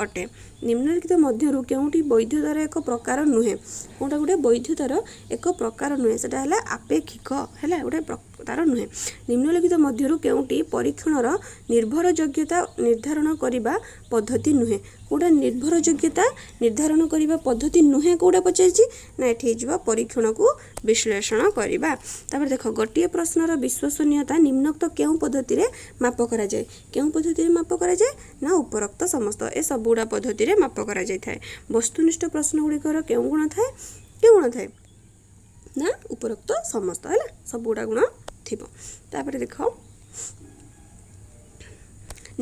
ଅଟେ। ନିମ୍ନଲିଖିତ ମଧ୍ୟରୁ କେଉଁଟି ବୈଧତାର ଏକ ପ୍ରକାର ନୁହେଁ? କେଉଁଟା ଗୋଟେ ବୈଧତାର ଏକ ପ୍ରକାର ନୁହେଁ? ସେଟା ହେଲା ଆପେକ୍ଷିକ। ହେଲା, ଗୋଟେ ତାର ନୁହେଁ। ନିମ୍ନଲିଖିତ ମଧ୍ୟରୁ କେଉଁଟି ପରୀକ୍ଷଣର ନିର୍ଭରଯୋଗ୍ୟତା ନିର୍ଦ୍ଧାରଣ କରିବା ପଦ୍ଧତି ନୁହେଁ? କେଉଁଟା ନିର୍ଭରଯୋଗ୍ୟତା ନିର୍ଦ୍ଧାରଣ କରିବା ପଦ୍ଧତି ନୁହେଁ, କେଉଁଟା ପଚାରିଛି? ନା, ଏଠି ହେଇଯିବ ପରୀକ୍ଷଣକୁ ବିଶ୍ଳେଷଣ କରିବା। ତାପରେ ଦେଖ, ଗୋଟିଏ ପ୍ରଶ୍ନର ବିଶ୍ୱସନୀୟତା ନିମ୍ନୋକ୍ତ କେଉଁ ପଦ୍ଧତିରେ ମାପ କରାଯାଏ? କେଉଁ ପଦ୍ଧତିରେ ମାପ କରାଯାଏ? ନା, ଉପରୋକ୍ତ ସମସ୍ତ, ଏ ସବୁଗୁଡ଼ା ପଦ୍ଧତିରେ ମାପ କରାଯାଇଥାଏ। ବସ୍ତୁନିଷ୍ଠ ପ୍ରଶ୍ନ ଗୁଡ଼ିକର କେଉଁ ଗୁଣ ଥାଏ? କେଉଁ ଗୁଣ ଥାଏ? ନା, ଉପରୋକ୍ତ ସମସ୍ତ। ହେଲା, ସବୁଗୁଡ଼ା ଗୁଣ ଥିବ। ତାପରେ ଦେଖ,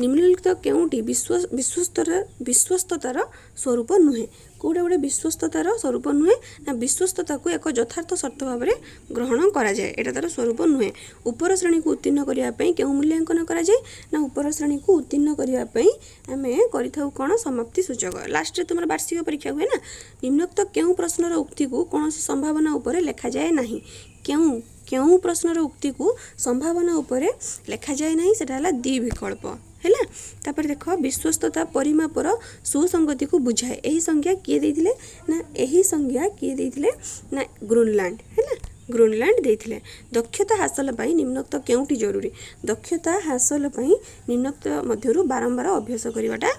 ନିମ୍ନଲିଖିତ କେଉଁଟି ବିଶ୍ୱସ୍ତତାର ସ୍ୱରୂପ ନୁହେଁ? କେଉଁଟା ଗୋଟେ ବିଶ୍ୱସ୍ତତାର ସ୍ୱରୂପ ନୁହେଁ? ନା, ବିଶ୍ୱସ୍ତତାକୁ ଏକ ଯଥାର୍ଥ ସର୍ତ୍ତ ଭାବରେ ଗ୍ରହଣ କରାଯାଏ, ଏଇଟା ତାର ସ୍ୱରୂପ ନୁହେଁ। ଉପର ଶ୍ରେଣୀକୁ ଉତ୍ତୀର୍ଣ୍ଣ କରିବା ପାଇଁ କେଉଁ ମୂଲ୍ୟାଙ୍କନ କରାଯାଏ? ନା, ଉପର ଶ୍ରେଣୀକୁ ଉତ୍ତୀର୍ଣ୍ଣ କରିବା ପାଇଁ ଆମେ କରିଥାଉ କ'ଣ? ସମାପ୍ତି ସୂଚକ। ଲାଷ୍ଟରେ ତୁମର ବାର୍ଷିକ ପରୀକ୍ଷା ହୁଏ ନା। ନିମ୍ନୋକ୍ତ କେଉଁ ପ୍ରଶ୍ନର ଉକ୍ତିକୁ କୌଣସି ସମ୍ଭାବନା ଉପରେ ଲେଖାଯାଏ ନାହିଁ? କେଉଁ କେଉଁ ପ୍ରଶ୍ନର ଉକ୍ତିକୁ ସମ୍ଭାବନା ଉପରେ ଲେଖାଯାଏ ନାହିଁ? ସେଟା ହେଲା ଦ୍ୱିବିକଳ୍ପ। ହେଲା। ତାପରେ ଦେଖ, ବିଶ୍ୱସ୍ତତା ପରିମାପର ସୁସଙ୍ଗତିକୁ ବୁଝାଏ। ଏହି ସଂଜ୍ଞା କିଏ ଦେଇଥିଲେ ନା, ଏହି ସଂଜ୍ଞା କିଏ ଦେଇଥିଲେ ନା ଗ୍ରୁନଲ୍ୟାଣ୍ଡ। ହେଲା, ଗ୍ରୁନଲ୍ୟାଣ୍ଡ ଦେଇଥିଲେ। ଦକ୍ଷତା ହାସଲ ପାଇଁ ନିମ୍ନୋକ୍ତ କେଉଁଟି ଜରୁରୀ? ଦକ୍ଷତା ହାସଲ ପାଇଁ ନିମ୍ନୋକ୍ତ ମଧ୍ୟରୁ ବାରମ୍ବାର ଅଭ୍ୟାସ କରିବାଟା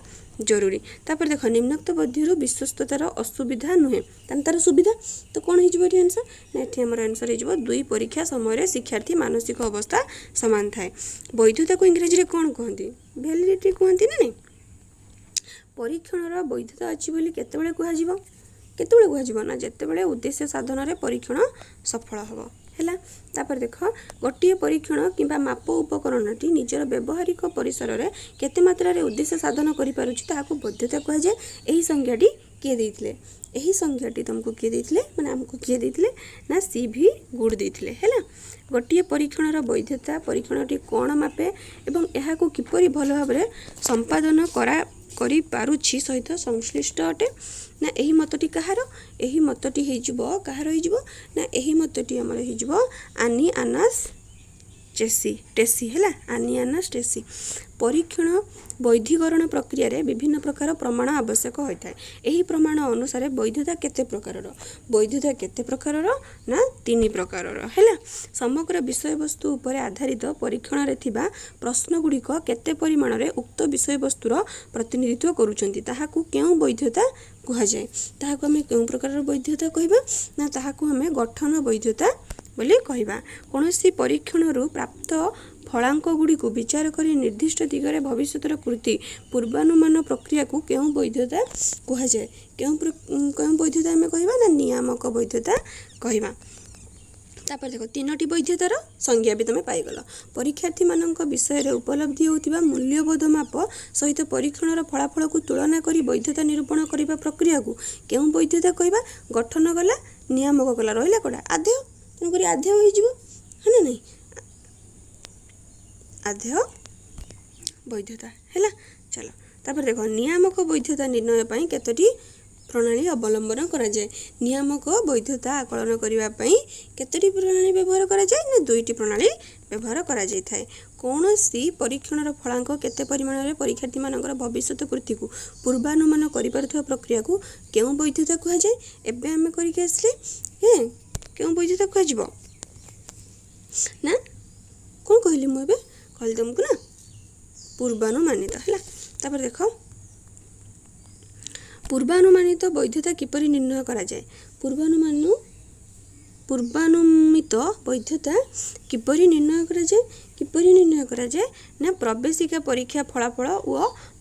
ଜରୁରୀ। ତାପରେ ଦେଖ, ନିମ୍ନୋକ୍ତ ମଧ୍ୟରୁ ବିଶ୍ୱସ୍ତତାର ଅସୁବିଧା ନୁହେଁ, ତାହେଲେ ତାର ସୁବିଧା ତ କ'ଣ ହେଇଯିବ ଏଠି ଆନ୍ସର ନା, ଏଠି ଆମର ଆନ୍ସର ହେଇଯିବ ଦୁଇ ପରୀକ୍ଷା ସମୟରେ ଶିକ୍ଷାର୍ଥୀ ମାନସିକ ଅବସ୍ଥା ସମାନ ଥାଏ। ବୈଧତାକୁ ଇଂରାଜୀରେ କ'ଣ କୁହନ୍ତି? ଭ୍ୟାଲିଡିଟି କୁହନ୍ତି ନା ନାଇଁ? ପରୀକ୍ଷଣର ବୈଧତା ଅଛି ବୋଲି କେତେବେଳେ କୁହାଯିବ? କେତେବେଳେ କୁହାଯିବ ନା, ଯେତେବେଳେ ଉଦ୍ଦେଶ୍ୟ ସାଧନରେ ପରୀକ୍ଷଣ ସଫଳ ହେବ। ହେଲା। ତାପରେ ଦେଖ, ଗୋଟିଏ ପରୀକ୍ଷଣ କିମ୍ବା ମାପ ଉପକରଣଟି ନିଜର ବ୍ୟବହାରିକ ପରିସରରେ କେତେ ମାତ୍ରାରେ ଉଦ୍ଦେଶ୍ୟ ସାଧନ କରିପାରୁଛି ତାହାକୁ ବୈଧତା କୁହାଯାଏ। ଏହି ସଂଜ୍ଞାଟି କିଏ ଦେଇଥିଲେ? ଏହି ସଂଜ୍ଞାଟି ତୁମକୁ କିଏ ଦେଇଥିଲେ, ମାନେ ଆମକୁ କିଏ ଦେଇଥିଲେ ନା ସି ଭି ଗୁଡ୍ ଦେଇଥିଲେ। ହେଲା। ଗୋଟିଏ ପରୀକ୍ଷଣର ବୈଧତା ପରୀକ୍ଷଣଟି କ'ଣ ମାପେ ଏବଂ ଏହାକୁ କିପରି ଭଲ ଭାବରେ ସମ୍ପାଦନ କରିପାରୁଛି ସହିତ ସଂଶ୍ଳିଷ୍ଟ ଅଟେ। ନା ଏହି ମତଟି କାହାର? ଏହି ମତଟି ହେଇଯିବ କାହାର ହେଇଯିବ ନା, ଏହି ମତଟି ଆମର ହେଇଯିବ ଆନି ଆନାସ ଚେସି ଟେସି। ହେଲା, ଆନି ଆନାସ ଟେସି। ପରୀକ୍ଷଣ ବୈଧୀକରଣ ପ୍ରକ୍ରିୟାରେ ବିଭିନ୍ନ ପ୍ରକାର ପ୍ରମାଣ ଆବଶ୍ୟକ ହୋଇଥାଏ। ଏହି ପ୍ରମାଣ ଅନୁସାରେ ବୈଧତା କେତେ ପ୍ରକାରର? ବୈଧତା କେତେ ପ୍ରକାରର ନା 3 ପ୍ରକାରର। ହେଲା। ସମଗ୍ର ବିଷୟବସ୍ତୁ ଉପରେ ଆଧାରିତ ପରୀକ୍ଷଣରେ ଥିବା ପ୍ରଶ୍ନଗୁଡ଼ିକ କେତେ ପରିମାଣରେ ଉକ୍ତ ବିଷୟବସ୍ତୁର ପ୍ରତିନିଧିତ୍ୱ କରୁଛନ୍ତି ତାହାକୁ କେଉଁ ବୈଧତା କୁହାଯାଏ? ତାହାକୁ ଆମେ କେଉଁ ପ୍ରକାରର ବୈଧତା କହିବା ନା, ତାହାକୁ ଆମେ ଗଠନ ବୈଧତା ବୋଲି କହିବା। କୌଣସି ପରୀକ୍ଷଣରୁ ପ୍ରାପ୍ତ ଫଳାଙ୍କ ଗୁଡ଼ିକୁ ବିଚାର କରି ନିର୍ଦ୍ଦିଷ୍ଟ ଦିଗରେ ଭବିଷ୍ୟତର କୃତି ପୂର୍ବାନୁମାନ ପ୍ରକ୍ରିୟାକୁ କେଉଁ ବୈଧତା କୁହାଯାଏ? କେଉଁ କେଉଁ ବୈଧତା ଆମେ କହିବା ନା, ନିୟାମକ ବୈଧତା କହିବା। ତାପରେ ଦେଖ, 3ଟି ବୈଧତାର ସଂଜ୍ଞା ବି ତୁମେ ପାଇଗଲ। ପରୀକ୍ଷାର୍ଥୀମାନଙ୍କ ବିଷୟରେ ଉପଲବ୍ଧି ହେଉଥିବା ମୂଲ୍ୟବୋଧ ମାପ ସହିତ ପରୀକ୍ଷଣର ଫଳାଫଳକୁ ତୁଳନା କରି ବୈଧତା ନିରୂପଣ କରିବା ପ୍ରକ୍ରିୟାକୁ କେଉଁ ବୈଧତା କହିବା? ଗଠନ ଗଲା, ନିୟାମକ ଗଲା, ରହିଲା କୋଉଟା? ଆଧେୟ। ତେଣୁକରି ଆଧେୟ ହେଇଯିବ, ହଁ ନା ନାହିଁ? ଆଧେୟ ବୈଧତା ହେଲା। ଚାଲ, ତାପରେ ଦେଖ, ନିୟାମକ ବୈଧତା ନିର୍ଣ୍ଣୟ ପାଇଁ କେତୋଟି ପ୍ରଣାଳୀ ଅବଲମ୍ବନ କରାଯାଏ? ନିୟାମକ ବୈଧତା ଆକଳନ କରିବା ପାଇଁ କେତୋଟି ପ୍ରଣାଳୀ ବ୍ୟବହାର କରାଯାଏ ନା, 2ଟି ପ୍ରଣାଳୀ ବ୍ୟବହାର କରାଯାଇଥାଏ। କୌଣସି ପରୀକ୍ଷଣର ଫଳାଙ୍କ କେତେ ପରିମାଣରେ ପରୀକ୍ଷାର୍ଥୀମାନଙ୍କର ଭବିଷ୍ୟତ କୃତିକୁ ପୂର୍ବାନୁମାନ କରିପାରୁଥିବା ପ୍ରକ୍ରିୟାକୁ କେଉଁ ବୈଧତା କୁହାଯାଏ? ଏବେ ଆମେ କରିକି ଆସିଲେ, ହେଁ, କେଉଁ ବୈଧତା କୁହାଯିବ ନା, କ'ଣ କହିଲି ମୁଁ ଏବେ? କହିଲି ତୁମକୁ ନା, ପୂର୍ବାନୁମାନିତ। ହେଲା। ତାପରେ ଦେଖ, ପୂର୍ବାନୁମାନିତ ବୈଧତା କିପରି ନିର୍ଣ୍ଣୟ କରାଯାଏ? ପୂର୍ବାନୁମିତ ବୈଧତା କିପରି ନିର୍ଣ୍ଣୟ କରାଯାଏ? କିପରି ନିର୍ଣ୍ଣୟ କରାଯାଏ ନା, ପ୍ରବେଶିକା ପରୀକ୍ଷା ଫଳାଫଳ ଓ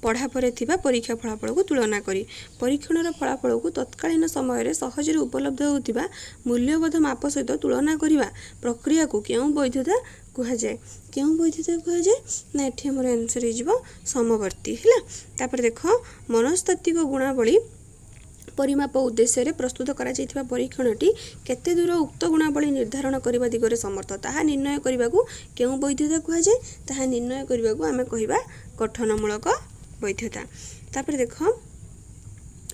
ପଢ଼ା ପରେ ଥିବା ପରୀକ୍ଷା ଫଳାଫଳକୁ ତୁଳନା କରି। ପରୀକ୍ଷଣର ଫଳାଫଳକୁ ତତ୍କାଳୀନ ସମୟରେ ସହଜରେ ଉପଲବ୍ଧ ହେଉଥିବା ମୂଲ୍ୟବୋଧ ମାପ ସହିତ ତୁଳନା କରିବା ପ୍ରକ୍ରିୟାକୁ କେଉଁ ବୈଧତା କୁହାଯାଏ? କେଉଁ ବୈଧତା କୁହାଯାଏ ନା, ଏଠି ଆମର ଆନ୍ସର ହେଇଯିବ ସମବର୍ତ୍ତୀ। ହେଲା। ତାପରେ ଦେଖ, ମନସ୍ତାତ୍ତ୍ୱିକ ଗୁଣାବଳୀ ପରିମାପ ଉଦ୍ଦେଶ୍ୟରେ ପ୍ରସ୍ତୁତ କରାଯାଇଥିବା ପରୀକ୍ଷଣଟି କେତେ ଦୂର ଉକ୍ତ ଗୁଣାବଳୀ ନିର୍ଦ୍ଧାରଣ କରିବା ଦିଗରେ ସମର୍ଥ ତାହା ନିର୍ଣ୍ଣୟ କରିବାକୁ କେଉଁ ବୈଧତା କୁହାଯାଏ? ତାହା ନିର୍ଣ୍ଣୟ କରିବାକୁ ଆମେ କହିବା ଗଠନମୂଳକ ବୈଧତା। ତାପରେ ଦେଖ,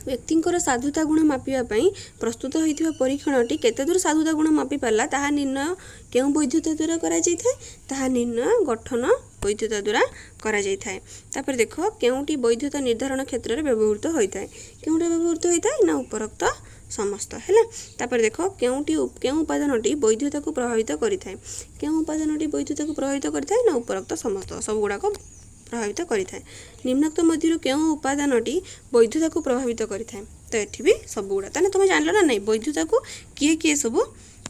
ବ୍ୟକ୍ତିଙ୍କର ସାଧୁତା ଗୁଣ ମାପିବା ପାଇଁ ପ୍ରସ୍ତୁତ ହୋଇଥିବା ପରୀକ୍ଷଣଟି କେତେ ଦୂର ସାଧୁତା ଗୁଣ ମାପି ପାରିଲା ତାହା ନିର୍ଣ୍ଣୟ କେଉଁ ବୈଧତା ଦ୍ୱାରା କରାଯାଇଥାଏ? ତାହା ନିର୍ଣ୍ଣୟ ଗଠନ ବୈଧତା ଦ୍ୱାରା କରାଯାଇଥାଏ। ତାପରେ ଦେଖ, କେଉଁଟି ବୈଧତା ନିର୍ଦ୍ଧାରଣ କ୍ଷେତ୍ରରେ ବ୍ୟବହୃତ ହୋଇଥାଏ? କେଉଁଟା ବ୍ୟବହୃତ ହୋଇଥାଏ ନା, ଉପରୋକ୍ତ ସମସ୍ତ। ହେଲା। ତାପରେ ଦେଖ, କେଉଁଟି କେଉଁ ଉପାଦାନଟି ବୈଧତାକୁ ପ୍ରଭାବିତ କରିଥାଏ? କେଉଁ ଉପାଦାନଟି ବୈଧତାକୁ ପ୍ରଭାବିତ କରିଥାଏ ନା, ଉପରୋକ୍ତ ସମସ୍ତ, ସବୁଗୁଡ଼ାକ ପ୍ରଭାବିତ କରିଥାଏ। ନିମ୍ନୋକ୍ତ ମଧ୍ୟରୁ କେଉଁ ଉପାଦାନଟି ବୈଧତାକୁ ପ୍ରଭାବିତ କରିଥାଏ? ତ ଏଠି ବି ସବୁଗୁଡ଼ା। ତାହେଲେ ତୁମେ ଜାଣିଲ ନା ନାଇଁ, ବୈଧତାକୁ କିଏ କିଏ ସବୁ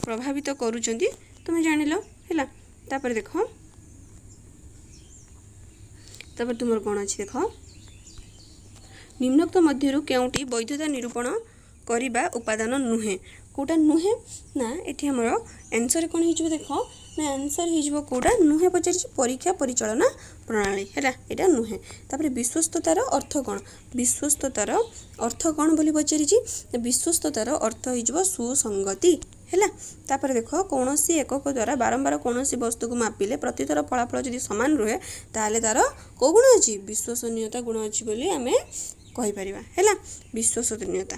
ପ୍ରଭାବିତ କରୁଛନ୍ତି ତୁମେ ଜାଣିଲ। ହେଲା। ତାପରେ ଦେଖ, ତାପରେ ତୁମର କ'ଣ ଅଛି ଦେଖ, ନିମ୍ନୋକ୍ତ ମଧ୍ୟରୁ କେଉଁଟି ବୈଧତା ନିରୂପଣ କରିବା ଉପାଦାନ ନୁହେଁ? କେଉଁଟା ନୁହେଁ ନା, ଏଠି ଆମର ଆନ୍ସର କ'ଣ ହେଇଯିବ ଦେଖ ନା, ଆନ୍ସର ହେଇଯିବ କେଉଁଟା ନୁହେଁ ପଚାରିଛି, ପରୀକ୍ଷା ପରିଚାଳନା ପ୍ରଣାଳୀ। ହେଲା, ଏଇଟା ନୁହେଁ। ତାପରେ ବିଶ୍ୱସ୍ତତାର ଅର୍ଥ କ'ଣ? ବିଶ୍ୱସ୍ତତାର ଅର୍ଥ କ'ଣ ବୋଲି ପଚାରିଛି। ବିଶ୍ୱସ୍ତତାର ଅର୍ଥ ହେଇଯିବ ସୁସଙ୍ଗତି। ହେଲା। ତାପରେ ଦେଖ, କୌଣସି ଏକକ ଦ୍ୱାରା ବାରମ୍ବାର କୌଣସି ବସ୍ତୁକୁ ମାପିଲେ ପ୍ରତିଥର ଫଳାଫଳ ଯଦି ସମାନ ରୁହେ ତାହେଲେ ତାର କେଉଁ ଗୁଣ ଅଛି? ବିଶ୍ୱସନୀୟତା ଗୁଣ ଅଛି ବୋଲି ଆମେ କହିପାରିବା। ହେଲା, ବିଶ୍ୱସନୀୟତା।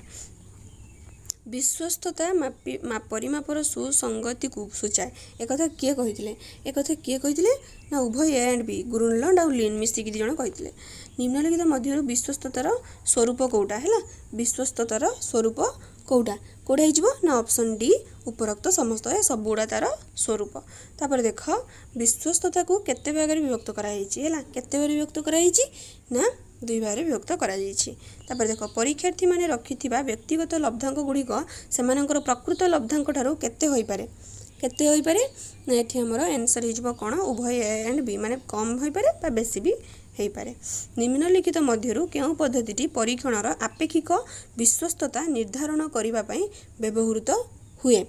ବିଶ୍ୱସ୍ତତା ମାପି ପରିମାପର ସୁସଙ୍ଗତିକୁ ସୂଚାଏ, ଏକଥା କିଏ କହିଥିଲେ? ଏକଥା କିଏ କହିଥିଲେ ନା ଉଭୟ ଏ ଆଣ୍ଡ ବି, ଗ୍ରୁନଲଣ୍ଡ ଆଉ ଲିନ୍ ମିଶିକି 2 ଜଣ କହିଥିଲେ। ନିମ୍ନଲିଖିତ ମଧ୍ୟରୁ ବିଶ୍ୱସ୍ତତାର ସ୍ୱରୂପ କେଉଁଟା? ହେଲା, ବିଶ୍ୱସ୍ତତାର ସ୍ୱରୂପ କେଉଁଟା? କେଉଁଟା ହେଇଯିବ ନା ଅପସନ୍ ଡି, ଉପରୋକ୍ତ ସମସ୍ତ। ଏ ସବୁଗୁଡ଼ା ତାର ସ୍ୱରୂପ। ତାପରେ ଦେଖ, ବିଶ୍ୱସ୍ତତାକୁ କେତେ ଭାଗରେ ବିଭକ୍ତ କରାଯାଇଛି? ହେଲା, କେତେ ଭାଗରେ ବିଭକ୍ତ କରାଯାଇଛି ନା ଦୁଇ ଭାଗରେ ବିଭକ୍ତ କରାଯାଇଛି। ତାପରେ ଦେଖ, ପରୀକ୍ଷାର୍ଥୀମାନେ ରଖିଥିବା ବ୍ୟକ୍ତିଗତ ଲବ୍ଧାଙ୍କ ଗୁଡ଼ିକ ସେମାନଙ୍କର ପ୍ରକୃତ ଲବ୍ଧାଙ୍କ ଠାରୁ କେତେ ହୋଇପାରେ? କେତେ ହୋଇପାରେ ନା ଏଠି ଆମର ଆନ୍ସର୍ ହେଇଯିବ କ'ଣ? ଉଭୟ ଏ ଆଣ୍ଡ ବି, ମାନେ କମ୍ ହୋଇପାରେ ବା ବେଶୀ ବି ହେଇପାରେ। ନିମ୍ନଲିଖିତ ମଧ୍ୟରୁ କେଉଁ ପଦ୍ଧତିଟି ପରୀକ୍ଷଣର ଆପେକ୍ଷିକ ବିଶ୍ୱସ୍ତତା ନିର୍ଦ୍ଧାରଣ କରିବା ପାଇଁ ବ୍ୟବହୃତ ହୁଏ?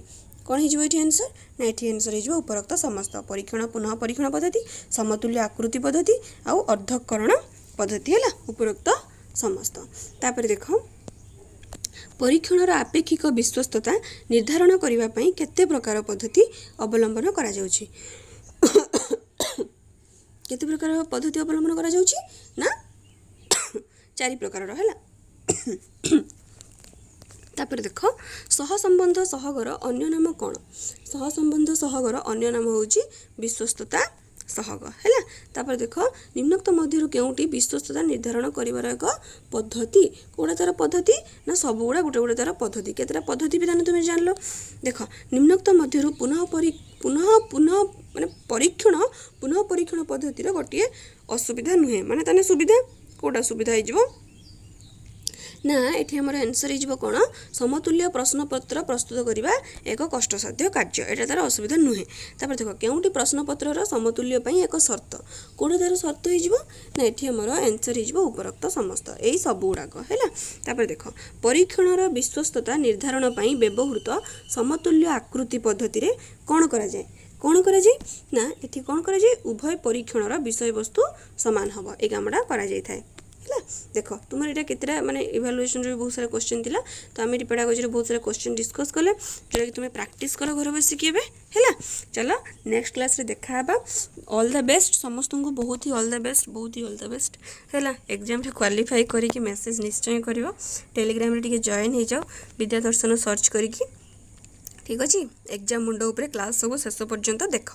କ'ଣ ହେଇଯିବ ଏଠି ଆନ୍ସର୍ ନା ଏଠି ଆନ୍ସର୍ ହେଇଯିବ ଉପରୋକ୍ତ ସମସ୍ତ। ପରୀକ୍ଷଣ ପୁନଃ ପରୀକ୍ଷଣ ପଦ୍ଧତି, ସମତୁଲ୍ୟ ଆକୃତି ପଦ୍ଧତି ଆଉ ଅର୍ଦ୍ଧକରଣ ପଦ୍ଧତି। ହେଲା, ଉପରୋକ୍ତ ସମସ୍ତ। ତାପରେ ଦେଖ, ପରୀକ୍ଷଣର ଆପେକ୍ଷିକ ବିଶ୍ୱସ୍ତତା ନିର୍ଦ୍ଧାରଣ କରିବା ପାଇଁ କେତେ ପ୍ରକାର ପଦ୍ଧତି ଅବଲମ୍ବନ କରାଯାଉଛି? କେତେ ପ୍ରକାର ପଦ୍ଧତି ଅବଲମ୍ବନ କରାଯାଉଛି ନା ଚାରି ପ୍ରକାରର। ହେଲା, ତାପରେ ଦେଖ, ସହସମ୍ବନ୍ଧ ସହଗର ଅନ୍ୟ ନାମ କ'ଣ? ସହସମ୍ବନ୍ଧ ସହଗର ଅନ୍ୟ ନାମ ହେଉଛି ବିଶ୍ୱସ୍ତତା ସହଗ। ହେଲା, ତାପରେ ଦେଖ, ନିମ୍ନୋକ୍ତ ମଧ୍ୟରୁ କେଉଁଟି ବିଶ୍ୱସ୍ତତା ନିର୍ଦ୍ଧାରଣ କରିବାର ଏକ ପଦ୍ଧତି? କେଉଁଟା ତାର ପଦ୍ଧତି ନା ସବୁଗୁଡ଼ା ଗୋଟେ ଗୋଟେ ତାର ପଦ୍ଧତି। କେତେଟା ପଦ୍ଧତି ବି ତାହେଲେ ତୁମେ ଜାଣିଲ। ଦେଖ, ନିମ୍ନୋକ୍ତ ମଧ୍ୟରୁ ପୁନଃ ପରି ପୁନଃ ପୁନଃ ମାନେ ପରୀକ୍ଷଣ ପୁନଃ ପରୀକ୍ଷଣ ପଦ୍ଧତିର ଗୋଟିଏ ଅସୁବିଧା ନୁହେଁ, ମାନେ ତାହେଲେ ସୁବିଧା କେଉଁଟା? ସୁବିଧା ହେଇଯିବ ନା ଏଠି ଆମର ଆନ୍ସର୍ ହେଇଯିବ କ'ଣ? ସମତୁଲ୍ୟ ପ୍ରଶ୍ନପତ୍ର ପ୍ରସ୍ତୁତ କରିବା ଏକ କଷ୍ଟସାଧ୍ୟ କାର୍ଯ୍ୟ, ଏଇଟା ତାର ଅସୁବିଧା ନୁହେଁ। ତାପରେ ଦେଖ, କେଉଁଟି ପ୍ରଶ୍ନପତ୍ରର ସମତୁଲ୍ୟ ପାଇଁ ଏକ ସର୍ତ୍ତ? କେଉଁଟା ତାର ସର୍ତ୍ତ ହେଇଯିବ ନା ଏଠି ଆମର ଆନ୍ସର୍ ହେଇଯିବ ଉପରୋକ୍ତ ସମସ୍ତ, ଏଇ ସବୁ ଗୁଡ଼ାକ। ହେଲା, ତାପରେ ଦେଖ, ପରୀକ୍ଷଣର ବିଶ୍ୱସ୍ତତା ନିର୍ଦ୍ଧାରଣ ପାଇଁ ବ୍ୟବହୃତ ସମତୁଲ୍ୟ ଆକୃତି ପଦ୍ଧତିରେ କ'ଣ କରାଯାଏ? କ'ଣ କରାଯାଏ ନା ଏଠି କ'ଣ କରାଯାଏ? ଉଭୟ ପରୀକ୍ଷଣର ବିଷୟବସ୍ତୁ ସମାନ ହେବ, ଏଇ କାମଟା କରାଯାଇଥାଏ। ହେଲା, ଦେଖ, ତୁମର ଏଇଟା କେତେଟା ମାନେ ଇଭାଲୁଏସନ୍ରେ ବି ବହୁତ ସାରା କ୍ୱେଶ୍ଚିନ୍ ଥିଲା। ତ ଆମେ ଏଠି ପେଡ଼ାଗୋଜିରେ ବହୁତ ସାରା କ୍ୱେଶ୍ଚିନ୍ ଡିସ୍କସ୍ କଲେ, ଯେଉଁଟାକି ତୁମେ ପ୍ରାକ୍ଟିସ୍ କର ଘରେ ବସିକି ଏବେ। ହେଲା, ଚାଲ ନେକ୍ସଟ କ୍ଲାସ୍ରେ ଦେଖା ହେବା। ଅଲ୍ the best ସମସ୍ତଙ୍କୁ, ବହୁତ ହି ଅଲ୍ the best, ବହୁତ ହି ଅଲ୍ the best. ହେଲା, ଏକ୍ଜାମ୍ରେ କ୍ୱାଲିଫାଇ କରିକି ମେସେଜ୍ ନିଶ୍ଚୟ କରିବ। ଟେଲିଗ୍ରାମରେ ଟିକେ ଜଏନ୍ ହେଇଯାଅ ବିଦ୍ୟା ଦର୍ଶନ ସର୍ଚ୍ଚ କରିକି। ଠିକ୍ ଅଛି, ଏକ୍ଜାମ୍ ମୁଣ୍ଡ ଉପରେ, କ୍ଲାସ୍ ସବୁ ଶେଷ ପର୍ଯ୍ୟନ୍ତ ଦେଖ।